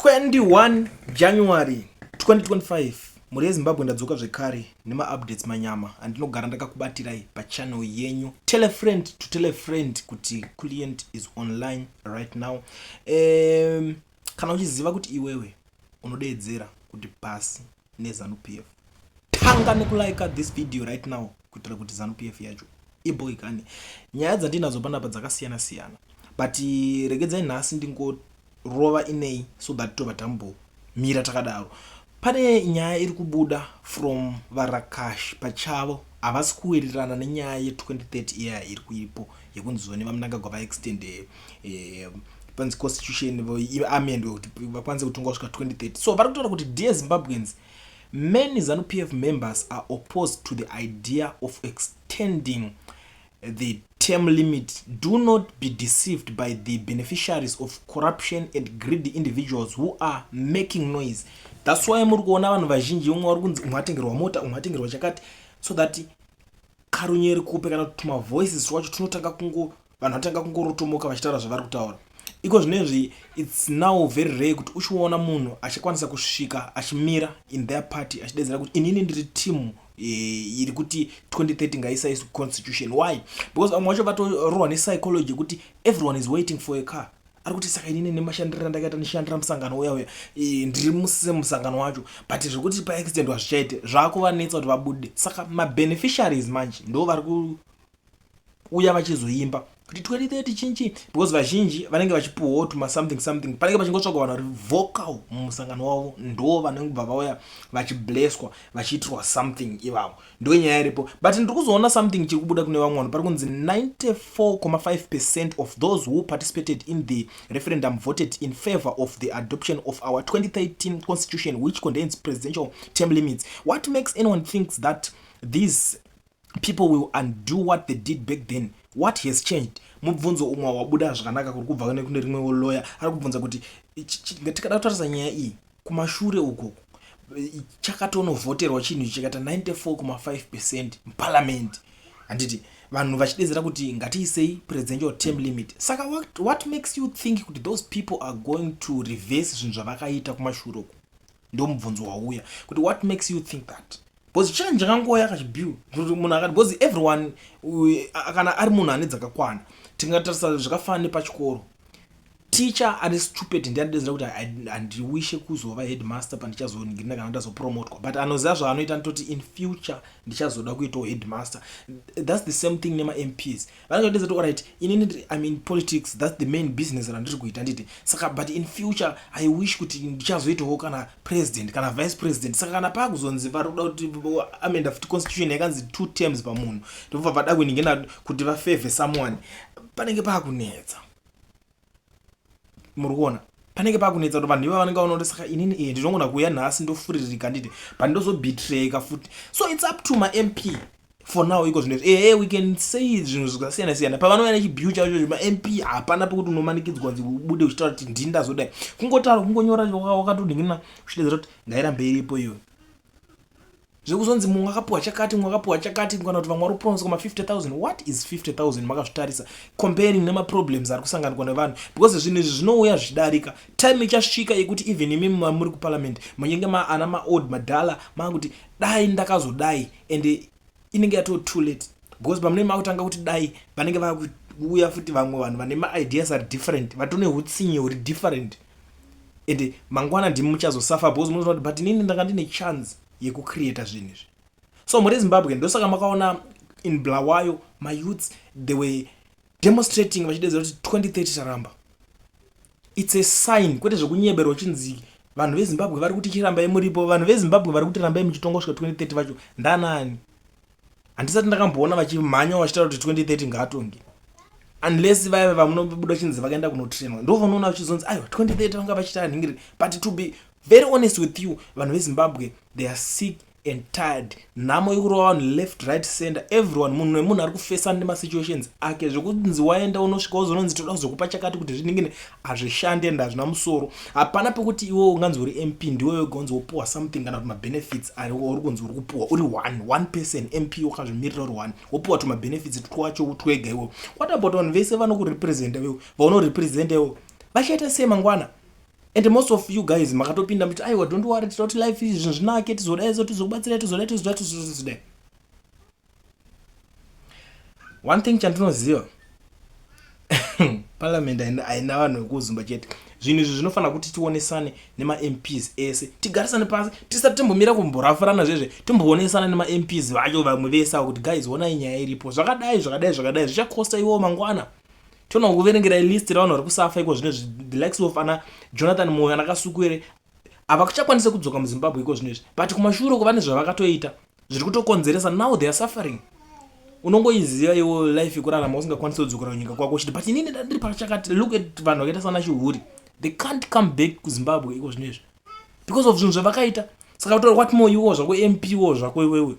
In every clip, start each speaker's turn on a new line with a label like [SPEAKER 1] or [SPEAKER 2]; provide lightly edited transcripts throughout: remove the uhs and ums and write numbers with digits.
[SPEAKER 1] 21 January 2025, mhuri yeZimbabwe, ndadzoka zvekare nemaupdates manyama andinogara ndakakubatirai pachannel yenyu. Tell a friend to tell a friend kuti Client is online right now. Kana uchiziva kuti iwewe unodeedzera kuti pasi neZANU PF, tanga nekulike this video right now kuitira kuti ZANU PF yacho iboikane. Nyaya dzandinadzo panapa dzakasiyana siyana, but regedzai nhasi ndingorova inei so that tobva tambomira takadaro. Pane nyaya iri kubuda from varakashi pachavo, havasi kuwirirana nenyaya ye2030 iya iri kuipo yekunzi zone vaMnangagwa vaextend panzi constitution amendwe kuti vakwanise kutonga kusvika 2030. So vari kutaura kuti, "Dear Zimbabweans, many ZANU PF members are opposed to the idea of extending the term limit. Do not be deceived by the beneficiaries of corruption and greedy individuals who are making noise." That's why muri kuona vanhu vazhinji, umwe vari kunzi umwe atengerwa mota, umwe atengerwa chakati, so that karunyeri kupe kana kuti tumavoices twacho tunotanga kungo vanhu vatanga kungorotomoka vachitaura zvavari kutaura iko zvinezvi. It's now very rare kuti uchiona munhu achikwanisa kusvika achimira in their party achidedzera kuti inini ndiri team iri kuti 2030 ngaisaiswe constitution. Why? Because vamwe vacho vatorohwa nepsychology yekuti everyone is waiting for a car. Ari kuti saka inini nemashandiro andakaita ndishandira musangano uya uya, ndiri musemusangano wacho, but zvekuti paextendwa zvichaite zvakuvanetsa kuti vabude. Saka mabeneficiaries manje ndo vari kuuya vachizoimba kuti 2030 chinchi, because vazhinji vanenge vachipuhwawo tuma something something. Panenge pachingotsvagwa vanhu vari vocal mumusangano wavo, ndo vanenge vauya vachiblesswa, vachiitirwa something ivavo. Ndo nyaya iripo. But ndiri kuzoona something chiri kubuda kune vamwe vanhu. Pari kunzi 94.5% of those who participated in the referendum voted in favor of the adoption of our 2013 constitution, which contains presidential term limits. What makes anyone think that these people will undo what they did back then? What has changed?" Mubvunzo umwe wabuda zvakanaka kuri kubva kune rimwewo lawyer ari kubvunza kuti tikada kutarisa nyaya iyi kumashure uko, chakatonovhoterwa chinhu chikaita 94.5% muparliament, handiti? Vanhu vachidedzera kuti ngatiisei presidential term limit. Saka what makes you think kuti those people are going to reverse zvinhu zvavakaita kumashure uko? Ndo mubvunzo wauya kuti what makes you think that? Because chinhu chakangoya kachibill kuti munhu akati, because everyone kana ari munhu ane dzakakwana, tingatarisa zvakafanana nepachikoro. Ticha ari stupid ndianodedzera kuti handiwishe kuzova headmaster pandichazoningirina kana ndazopromotwa, but anoziva zvaanoita ndototi in future ndichazoda kuitawo headmaster. That's the same thing nemaMPs. Vanenge vadedza kuti alright, inini I'm in politics, that's the main business randiri kuita, nditi saka, but in future I wish kuti ndichazoitawo kana president kana vice president. Saka kana paakuzonzi vari kuda kuti amenda futi constitution yakanzi two terms pamunhu, ndobva vada kuiningina kuti vafavor someone, panenge paakunetsa. Muri kuona panenge pakunetsa kuti vanhu iva vanenge vaona kuti saka inini ndinogona kuuya nhasi ndofuririka, nditi, but ndozobetrayeka futi. So it's up to maMP for now iko zvinezvi. Ehe, we can say zvinhu zvakasiyana siyana pavanouya nechibill chacho. MaMP hapana pekuti unomanikidzwa kunzi ubude uchitaura kuti ndini ndazodai. Kungotaura, kungonyora wakatodingina uchidedzera kuti ngairambe iripo iyoyo. Zvekuzonzi mumwe akapiwa chakati, mumwe akapiwa chakati, kana kuti vamwe vari kupromiswa ma50 000, what is 50 000 makazvitarisa comparing nemaproblems ari kusanganikwa nevanhu? Because zvinhu izvi zvinouya zvichidarika. Time ichasvika yekuti even imi muri kuparliament munenge ana maold madhala maakuti dai ndakazodai, and inenge yatoo too late, because pamunenge makutanga kuti dai, vanenge vakuuya futi vamwe vanhu vane maideas ari different, vatone utsinye huri different, and mangwana ndimi muchazosafa, because munoona kuti but inini ndanga ndine chance yekucreata zvinhu izvi. So muri Zimbabwe, ndosaka makaona in Bulawayo mayouths, they were demonstrating vachidedzera kuti 2030 taramba. It's a sign, kwete zvekunyeberwa uchinzi vanhu veZimbabwe vari kuti chirambai muripo. Vanhu veZimbabwe vari kuti rambai muchitonga kusvika 2030 vacho ndanani? Handisati ndakamboona vachimhanya vachitaura kuti 2030 ngaatonge, unless vaya vamunobuda chinzi vakaenda kunotrainwa, ndo vanoona vachizonzi aiwa, 2030 vanga vachita nhingiri. But to be very honest with you, vanhu veZimbabwe, they are sick and tired. Nhamo yekurova vanhu left, right, center, everyone, munhu nemunhu ari kufesana nemasituations ake. Zvekunzi waenda unosvika uzononzi toda kuzokupa chakati kuti zviningine, hazvishandi and hazvina musoro. Hapana pekuti iwe unganzi uri MP ndiwe wega unzi wopuwa something kana kuti mabenefits uri kunzi uri kupuwa uri one one person MP wakazvimirira uri one, wopuwa tumabenefits twacho twega iwewo. What about vanhu vese vanokurepresenta iwewe, vaunorepresenta iwewe? Vachaita sei mangwana? And most of you guys makatopinda muchiti, "Aiwa, don't worry, tinoda kuti life izvi zvinake, tizodai so, tizokubatsirai, tizodai, tizodai, tizodai." One thing chandinoziva, parliament haina vanhu vekuzumba chete. Zvinhu izvi zvinofanira kuti tionesane nemaMPs ese, tigarisane pasi, tisati timbomira kumborafurana zvezve, timboonesana nemaMPs vacho vamwe vese avo kuti, "Guys, onai nyaya iripo, zvakadai, zvakadai, zvakadai, zvichakosta iwowo mangwana." Toona kuverengerai list revanhu vari kusafa iko zvinezvi, the likes of ana Jonathan Moyo, ana Kasukwere, havakuchakwanisa kudzoka muZimbabwe iko zvinezvi, but kumashure uko vane zvavakatoita zviri kutokonzeresa. Now they are suffering. Unongoiziva iwo life yekurarama usingakwanisi kudzokera kunyika kwako uchiti, "But inini ndiri pachakati." Look at vanhu vakaita sana Chihuri, they can't come back kuZimbabwe iko zvinezvi because of zvinhu zvavakaita. Saka kutora what more iwo zvako MP wo zvako iwewe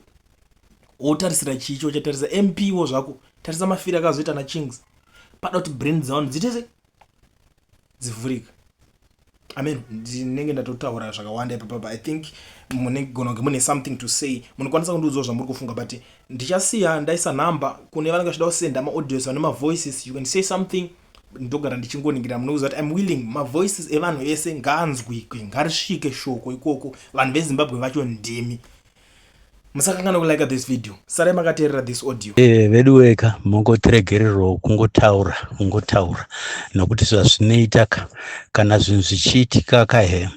[SPEAKER 1] wotarisira chicho uchatarisa MP wo zvako, tarisa mafiri akazoita nachings. Pada kuti brain dzavanhu dziite se dzivhurika. Amen. Ndinenge ndatotaura zvakawanda ipapapa. I think munegona kunge mune something to say, munokwanisa kundiudzawo zvamuri kufunga, but ndichasiya ndaisa nhamba kune vanenge vachida kusenda maaudios, vane mavoices. You can say something. Ndogara ndichingoningira, munoziva kuti I'm willing. Mavoices evanhu vese ngaanzwikwe, ngarisvike shoko ikoko. Vanhu veZimbabwe vacho ndimi. Musakanganwa kulike this video. Sarai makateerera this audio.
[SPEAKER 2] Vedu weka, mongotiregererawo kungotaura, kungotaura, nokuti zvazvinoita ka, kana zvinhu zvichiitika kahe,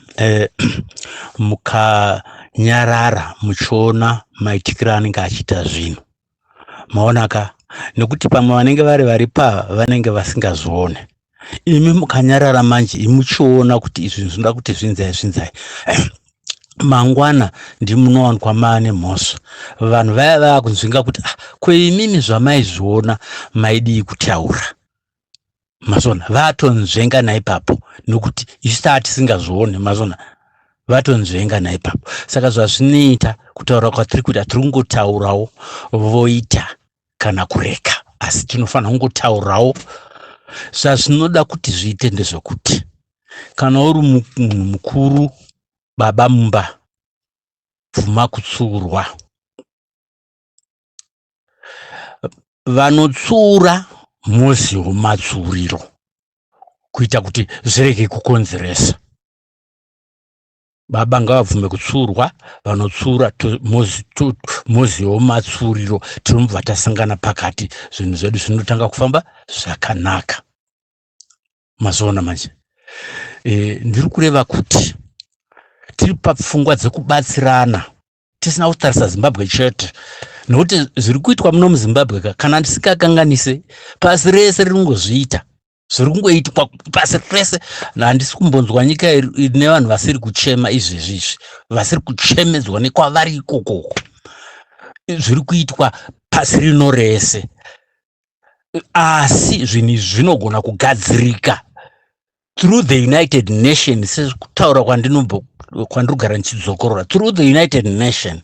[SPEAKER 2] mukanyarara muchiona maitikiro anenge achiita zvinhu, maona ka, nekuti pamwe vanenge vari vari vanenge vasingazvione. Imi mukanyarara manje, imuchiona kuti izvi zvinoda kuti zvinzai zvinzai, mangwana ndimunowanikwa maane mhosva. Vanhu vaya vaakunzvinga kuti, "Ah, kweimimi zvamaizviona maidii kutaura?" Mazona, vatonzvenga naipapo, nokuti isu taa tisingazvione. Mazona, vatonzvenga naipapo. Saka zvazvinoita, kutaura kwatiri kuita, tiri kungotaurawo, voita kana kureka, asi tinofanira kungotaurawo. Zvazvinoda kuti zviite ndezvekuti kana uri munhu mukuru, baba mumba, bvuma kutsurwa. Vanotsura moziwo matsuriro kuita kuti zvirege kukonzeresa. Baba ngavabvume kutsurwa, vanotsura moziwo matsuriro, tinobva tasangana pakati, zvinhu zvedu zvinotanga kufamba zvakanaka. Mazoona manje, ndiri kureva kuti tiri papfungwa dzekubatsirana, tisina kutarisa Zimbabwe chete, nokuti zviri kuitwa muno muZimbabwe ka, kana ndisingakanganise, pasi rese riri kungozviita. Zviri kungoitwa pasi rese. Handisi kumbonzwa nyika ine vanhu vasiri kuchema izvezvi izvi, vasiri kuchemedzwa nekwavari ikokoko. Zviri kuitwa pasi rino rese, asi zvinhu izvi zvinogona kugadzirika through the United Nation, sekutaura kwandinogara ndichidzokorora, through the United Nation.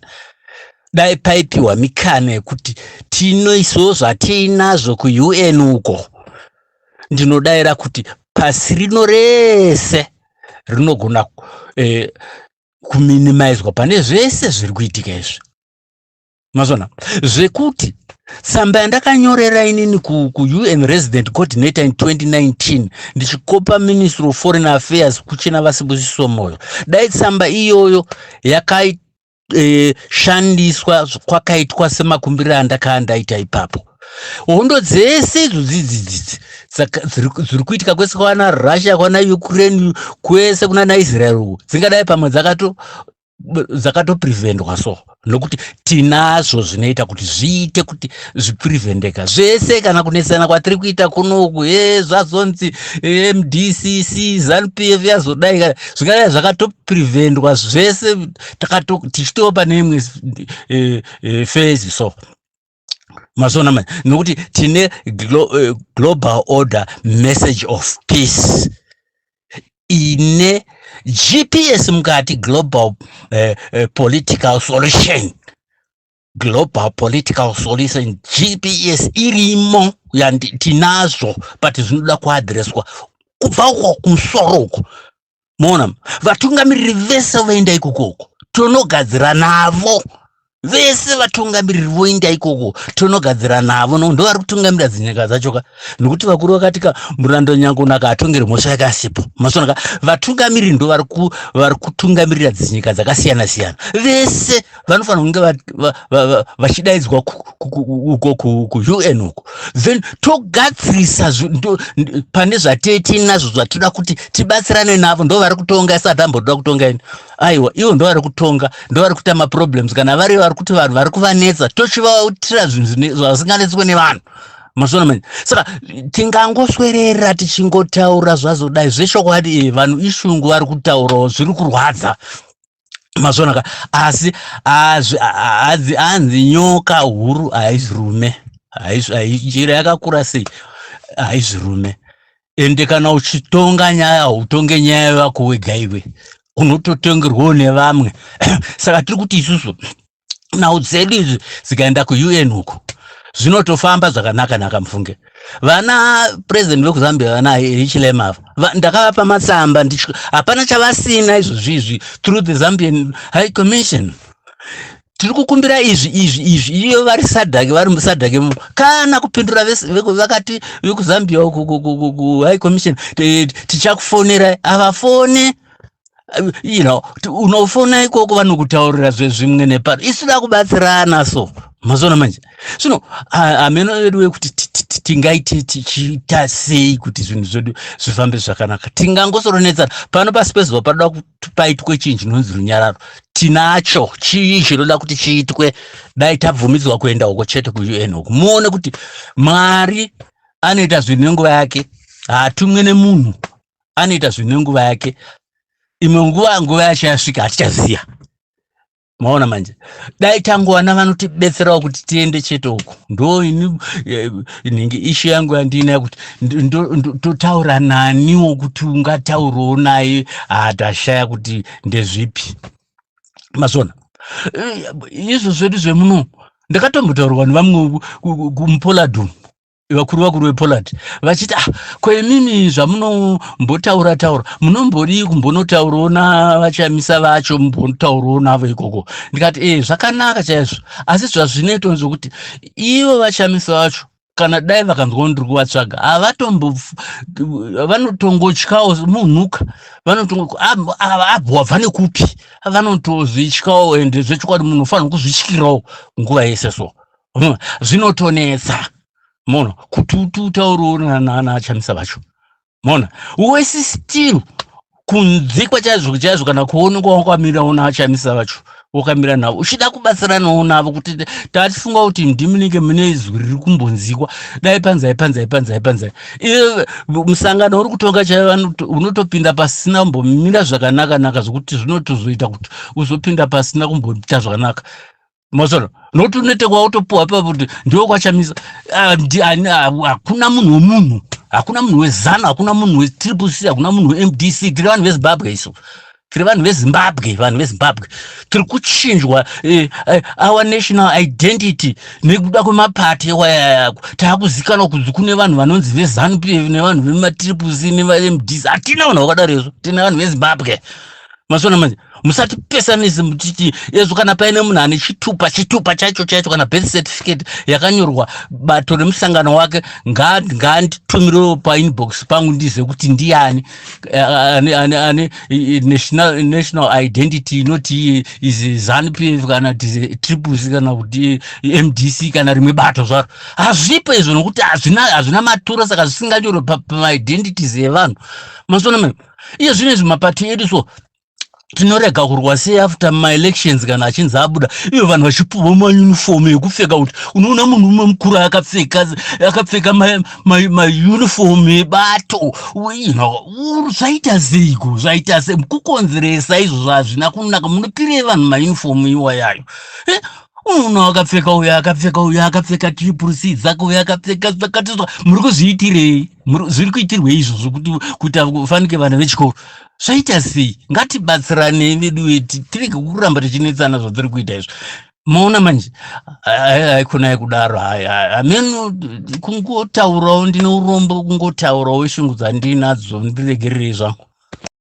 [SPEAKER 2] Dai paipiwa mikana yekuti tinoisawo zvatiinazvo kuUN uko, ndinodayira kuti pasi rino rese rinogona kuminimizwa pane zvese zviri kuitika izvi. Mazona, zvekuti tsamba yandakanyorera inini kuUN resident coordinator in 2019, ndichikopa Ministry of Foreign Affairs kuchena vaSibusiso Moyo, dai tsamba iyoyo yakaishandiswa kwakaitwa semakumbiriro andakaa ndaita ipapo, hondo dzese idzo dzidzidzidzi dziri kuitika kwese kwana Russia, kwana Ukraine, kwese kuna naIsrael uku, dzingadai pamwe dzakatopreventwa. So nokuti tinazvo zvinoita kuti zviite kuti zvipreventeka zvese. Kana kunetsana kwatiri kuita kunoku, e zvazonzi MDCC, ZANU PF yazodai, zvingadai zvakatopreventwa zvese, tichitova pane imwe phase. So mazona manje, nokuti tine global order message of peace ine GPS mukati, global political solution, global political solution, GPS irimo, tinazvo, but zvinoda kuadhireswa kubva uko kumusoro uko. Moona, vatungamiriri vese voenda ikokoko, tonogadzira navo. Vese vatungamiriri voinda ikoko tonogadzira navo no ndo vari kutungamirira dzinyika dzacho ka, nokuti vakuru vakati ka murando nyangonaka atongere mhosva yake asipo. Masona ka vatungamiriri ndo vari kutungamirira dzinyika dzakasiyana siyana. Vese vanofanira kunge vachidaidzwa uko kuUN uko, then togadzirisa pane zvatee tinazvo zvatoda kuti tibatsirane navo. Ndo vari kutonga, isati ambotoda kutonga ini. Aiwa, ivo ndo vari kutonga, ndo vari kuita maproblems. Kana vari vari kuti vanhu vari kuvanetsa, tochivaitira zvinhu zvasinganetswe nevanhu. Mazviona manje? Saka tingangoswerera tichingotaura zvazodai zvechokwadi, vanhu ishungu vari kutaurawo zviri kurwadza. Mazviona ka? Asi hanzi nyoka huru haizvirume, njira yakakura sei haizvirume. Ende kana uchitonga nyaya, hautonge nyaya yako wega iwe, unototongerwawo nevamwe. Saka tiri kuti isusu nhau dzedu idzi dzikaenda kuUN uku zvinotofamba zvakanaka naka. Mufunge vana president vekuZambia, vana Hichilema ava, ndakavapa matsamba, hapana chavasina izvozvi izvi through the Zambian High Commission. Tiri kukumbira izvi, izvi, izvi. Iyo vari SADC, vari muSADC, kana kupindura vakati vekuZambia kuHigh Commission, "Tichakufonerai." Havafone. Unofona ikoko vanokutaurira zvezvimwe nepano. Isu da kubatsirana. So mazona manje zvino hameno edu wekuti tingaite tichiita sei kuti zvinhu zvedu zvifambe zvakanaka. Tingangosoronetsana pano pasi pezuva. Panoda kuti paitwe chinhu chinonzi runyararo. Tinacho chii chinoda kuti chiitwe? Dai tabvumidzwa kuenda uko chete kuUN uko, muone kuti Mwari anoita zvinhu nenguva yake. Hatumwe nemunhu, anoita zvinhu nenguva yake. Imwe nguva, nguva yacho yasvika, hatichaziya. Maona manje? Dai tangowana vanotibetserawo kuti tiende chete uko. Ndo ini nhingi issue yangu yandinayo kuti totaura naniwo kuti ungataurawo naye. Hatashaya kuti ndezvipi. Mazona izvo zvedu zvemuno, ndakatombotaurwa nevamwe kumuPOLAD, vakuru vakuru vePOLAD, vachiti, "Ah, ko imimi zvamunombotaura taura, munombodii kumbonotaurawo navaChamisa vacho, mumbotaurawo navo ikoko?" Ndikati, "E, zvakanaka chaizvo." Asi zvazvinoitwa ndezvokuti ivo vaChamisa vacho, kana dai vakanzwa ndiri kuvatsvaga, havatombo, vanotongotyawo munhuka, vanotongo abva nekupi, vanotozvityawo. Ende zvechokwadi munhu unofanira kuzvityirawo nguva yese. So zvinotonetsa mona kuti utaurewo naChamisa vacho. Mona wese still kunze kwachaizvo chaizvo, kana kuonekwa wakamirawo naChamisa vacho, wakamira navo uchida kubatsiranawo navo, kuti tatifunga kuti ndimunenge mune izwi riri kumbonzikwa, dai panzai, panzai, panzai, panzai. Iye musangano uri kutonga chaivo unotopinda pasina kumbomira zvakanaka naka, zvokuti zvinotozoita kuti uzopinda pasina kumboita zvakanaka. Masona nokuti unoite kwautopuwa ipapo kuti ndiwo kwaChamisa. Hakuna munhu wemunhu, hakuna munhu weZANU, hakuna munhu weTriple C, hakuna munhu weMDC. Tiri vanhu veZimbabwe isu, tiri vanhu veZimbabwe. Vanhu veZimbabwe tiri kuchinjwa our national identity nekuda kwemapati ewayayako. Taakuzikanwa kunzi kune vanhu vanonzi veZANU PF nevanhu vemaTriple C nevaMDC. Hatina vanhu vakadaro izvo, tine vanhu veZimbabwe. Masona manje? Musatipesanisi muchiti ezvo. Kana paine munhu ane chitupa, chitupa chacho chaicho, kana birth certificate yakanyorwa bato remusangano wake, ngaanditumirewo painbox pangu ndizive kuti ndiani ane national identity inoti is ZANU PF kana kuti Triple C kana kuti MDC kana rimwe bato zvaro. Hazvipo izvo nokuti hazvina maturo, saka zvisinganyorwe pamaidentities evanhu. Masona manje? Iye zvino izvi mapati edu, so tinorega kurwa sei after maelections kana achinzi abuda, ivo vanhu vachipuhwa mauniform ekupfeka, kuti unoona munhu umwe mukuru akapfeka mauniform ebato? Zvaita seiko? Zvaita sei? Kukonzeresa izvo zvazvina kunaka. Munopirei vanhu mauniform iwayayo? Unoona akapfeka uyo, akapfeka uyo, akapfeka Triple C dzake, uyo akapfeka zvakati. Muri kuzviitirei? Zviri kuitirwei izvozvo kuti kuita kufanike vana vechikoro? Zvaita sei? Ngatibatsiranei vedu, tirege kuramba tichinetsana zvatiri kuita izvo. Maona manje? Haikonai kudaro. Hameno, kungotaurawo ndine urombo, kungotaurawo shungu dzandinadzo. Ndiregererei zvangu.